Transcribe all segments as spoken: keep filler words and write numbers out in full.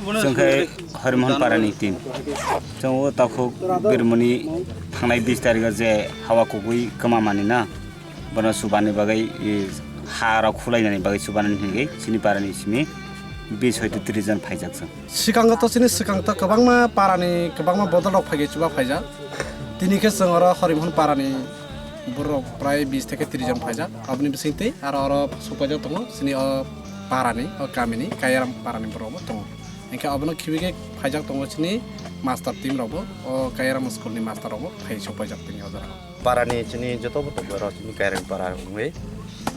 Chwng khe Harimohon Parani team. Chwng o takhuk Birmoni thangnai bis tarikh o je hawa kubui kwmamani na, bono chubani bagwi, e, ha rok khulainani bagwi chubani hwnwi chini parani simi bis hoite tris jon phaijak chwng. Swkango to chini swkang to kwbangma parani kwbangma bodol rok phaiwi chuba phaijak. Tini khe chwng oro Harimohon Parani borok prai bis theke tris jon phaijak. Aboni bisingtwi aro oro supaijak tongo chini o parani, o kamini Kairam parani borok bo tongo. Hinkhe abono khibiwi khe phaijak tongo chini master team rok bo, o Kairam school ni master rok bo phai supaijak tini o jora. Parani chini joto bo tongo oro chini Kairam para wngwi.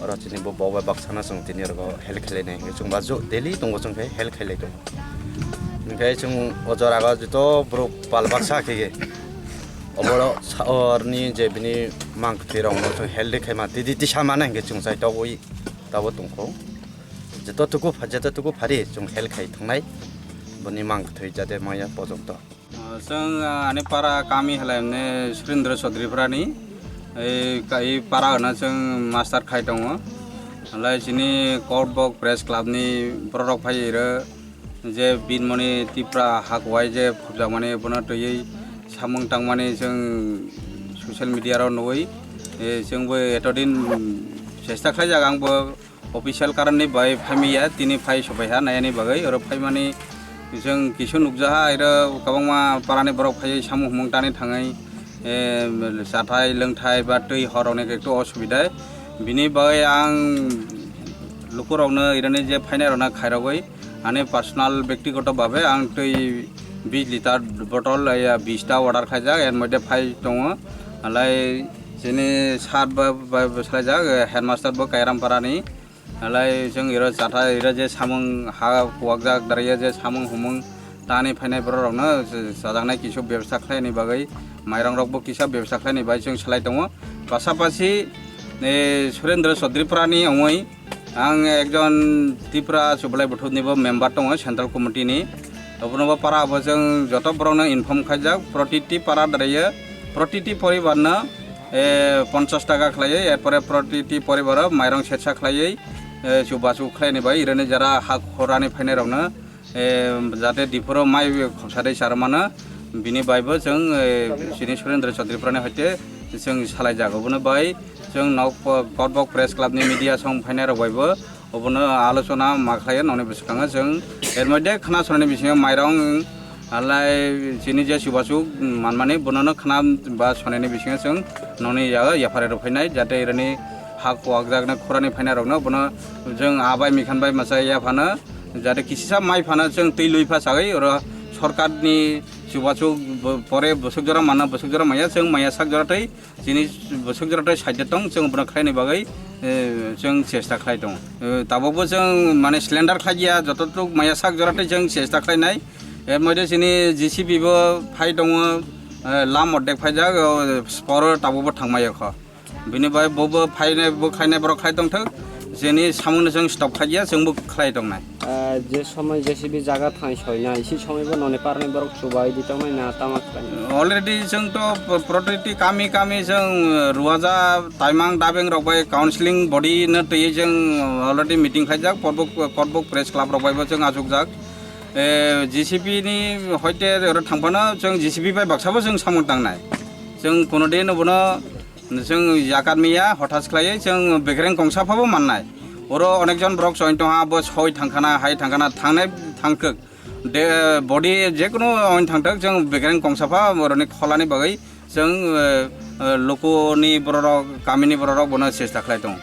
Oro chini bo bobai baksano chwng tini oro hel khelai nai hinwi chwng ba jo daily tongo chwng khe hel khelai tongo. Hinkhe chwng o jora o joto borok pal baksa khe obo sa-, orni je bini mang kwthwi rok no chwng healthy khaima tidi tisa mana hinkhe chwng chai togwi tabo tongkho. Joto tuku pha-, joto tuku phari chwng hel khai thangnai boni mang kwthwi jate maya pojonto. Ah, chwng, ah, ani para kami halai mane Surendra Chaudhary parani. Ei ka-, ei para hwno chwng master khai tongo. Halai chini Kokborok Press Club ni borok phai iro je Birmoni Tipra hakwai je phurjakmani bono twiwi samung tangmani chwng social media rok nugwi, eh, chwngbo etodin chesta khlaijak angbo official karon ni bai phaimiya, tini phai sobai ha nayani bagwi oro phaimani chwng kisu nukjaha iro kwbangma parani borok phaiwi samung humung tani thangwi, eh, chathai lwngthai ba twi hor rokni ekto osubidai bini bagwi ang lukurokno irani je phainairokno khairogwi ani personal bektigoto babe ang twi bis litar botol ya bis ta order khaijak, er moddhe phai tongo. Halai chini sir ba, ba, ba salaijak, eh, headmaster bo Kairam parani. Halai chwng iro chatha iro je samung ha kuwakjak, daraiya je samung humung tani phainai borok rokno chajaknai kisu bebsa khlaini bagwi, mairang rokbo kisa bebsa khlaini bagwi chwng salai tongo. Pasapasi, eh, Surendra Chaudhary parani wngwi ang ekjon Tripura Chubalai Buthumni bo member tongo Central Committee ni. Obono bo para bo chwng joto borokno inform khaijak, protiti para daraiya, protiti poribarno, eh, ponchas taka khlaiwi, erpore protiti poribaro mairang setsa khlaiwi, eh, chubachu khlaini bai irani jara ha khorani phainai rokno, eh, jate diphuru mai khopsa dei charmano bini bai bo chwng, eh, chini Surendra Chaudhary parani hoite chwng salai jago. Bono bai chwng nok Kokborok Press Club ni media song phainai rok bai bo obono alochona ma khlaiyo nokni bwskango chwng. Er moddhe khna sonani bisingo mairong halai chini je chubachu manmani bonono khna ba sonani bisingo chwng nokni yago yaphari rw phainai, jate irani ha kuwakjaknai khorani phainai rokno bono chwng abai mikhan bai masa yaphano jate kisisa mai phano chwng twi lui pha sagwi oro sorkarni chubachu bo-, pore bwswk jora mano, bwswk jora maya, chwng maya sak jora tei chini bwswk jora tei side tong, chwng bono khlaini bagwi, eh, chwng chesta khlai tongo. Eh, tabukbo chwng mane slender khlaiya, jototuk maya sak jora tei chwng chesta khlainai. Er moddhe chini J C B bo phai tongo, eh, lam ordek phaijak, o, sporo tabukbo thangmaya kho. Bini bai bo bo phainai, bo khlainai borok khlai tongthok. Chini samungno chwng stop khlaiya, chwngbo khlai tongnai. Ah, je somoi J C B jaga thang soinai, isi somoi bo noni parni borok chubai di tongnai na tama khlai? Already chwng to pro-, protiti kami kami chwng, uh, Ruaja, Taimang, Dabeng rok bai counseling body no twi chwng already meeting khaijak, Kokborok, Kokborok Press Club rok bai bo chwng achukjak. Eh, J C B ni hoite oro thangphano chwng J C B bai baksa bo chwng samung tangnai. Chwng kuno din bono Chwng yakarmiya, hothas khlaiwi chwng bekereng kongsa phabo mannai. Oro onekjon borok choi tongha, bo soi thangkhana, hai thangkhana, thangnai thangkuk. De, body jekunu oin thangthok, chwng bekereng kongsa pha borokni kholani bagwi chwng, eh, eh, lukuni bororok, kamini bororok bono chesta khlai tongo.